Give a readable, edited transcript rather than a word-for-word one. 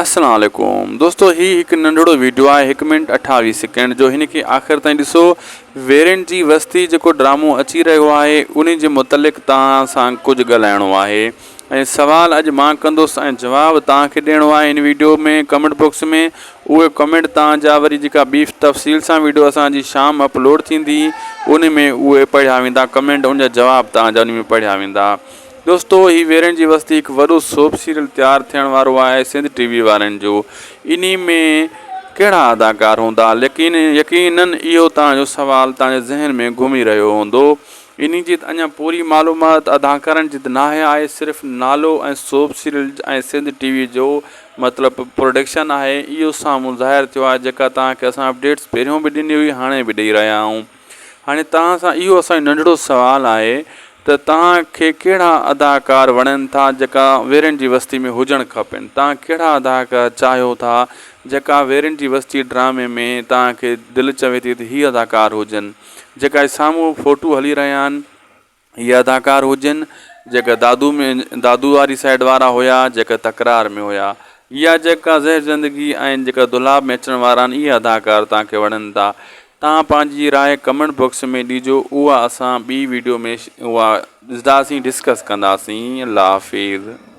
السلام عليڪم دوستو هي هڪ ننڍڙو ويڊيو آهي هڪ منٽ 28 سيڪنڊ جو هن کي آخر تائين ڏسو ويرين جي وستي جيڪو ڊرامو اچي رهيو آهي ان جي متعلق توهان سان ڪجهه ڳالهائڻو آهي ۽ سوال اڄ مان ڪندس ۽ جواب توهان کي ڏيڻو آهي هن ويڊيو ۾ ڪمينٽ باڪس ۾ اهي ڪمينٽ توهان جا وري جيڪا ٻي تفصيل سان ويڊيو اسان جي شام اپلوڊ ٿيندي ان ۾ اهي پڙهيا ويندا ڪمينٽ ان جا جواب توهان جا ان ۾ پڙهيا ويندا دوستو هي ويرين جي وستي هڪ وڏو سوپ سيريل تيار ٿيڻ وارو آهي سنڌ ٽي وي وارن جو انهي ۾ ڪهڙا اداڪار هوندا ليڪن يقينن اهو توهان جو سوال توهان جي ذهن ۾ گهمي رهيو هوندو انهي جي ته اڃا پوري معلومات اداڪارن جي ته ناهي آئي صرف نالو ۽ سوپ سيريل ۽ سنڌ ٽي وي جو مطلب پروڊڪشن آهي اهو سامهون ظاهر ٿيو آهي جيڪا توهان کي اسان اپڊيٽس پهريون به ڏني هئي هاڻي به ڏئي رهيا آهيون هاڻي توهان سان اهو اسان جو ننڍڙو سوال آهي ته توهان کي ڪهڙا اداڪار وڻن ٿا جيڪا ويرين جي وستي ۾ هجڻ کپن توهان ڪهڙا اداڪار چاهيو ٿا جيڪا ويرين جي وستي ڊرامي ۾ توهان کي دل چوي ٿي ته هي اداڪار هجن جيڪا سامهون فوٽو هلي رهيا آهن اهي اداڪار هجن جيڪا دادو ۾ دادو واري سائيڊ وارا هيا جيڪا تڪرار ۾ هيا يا جيڪا زهر زندگي ۽ جيڪا دولاب ۾ اچڻ وارا آهن اهي اداڪار توهان کي وڻن ٿا توهان پنهنجي راء ڪمينٽ باڪس ۾ ڏجو اها اسان ٻي ويڊيو ۾ اها ڏسنداسين ڊسڪس ڪنداسين الله حافظ.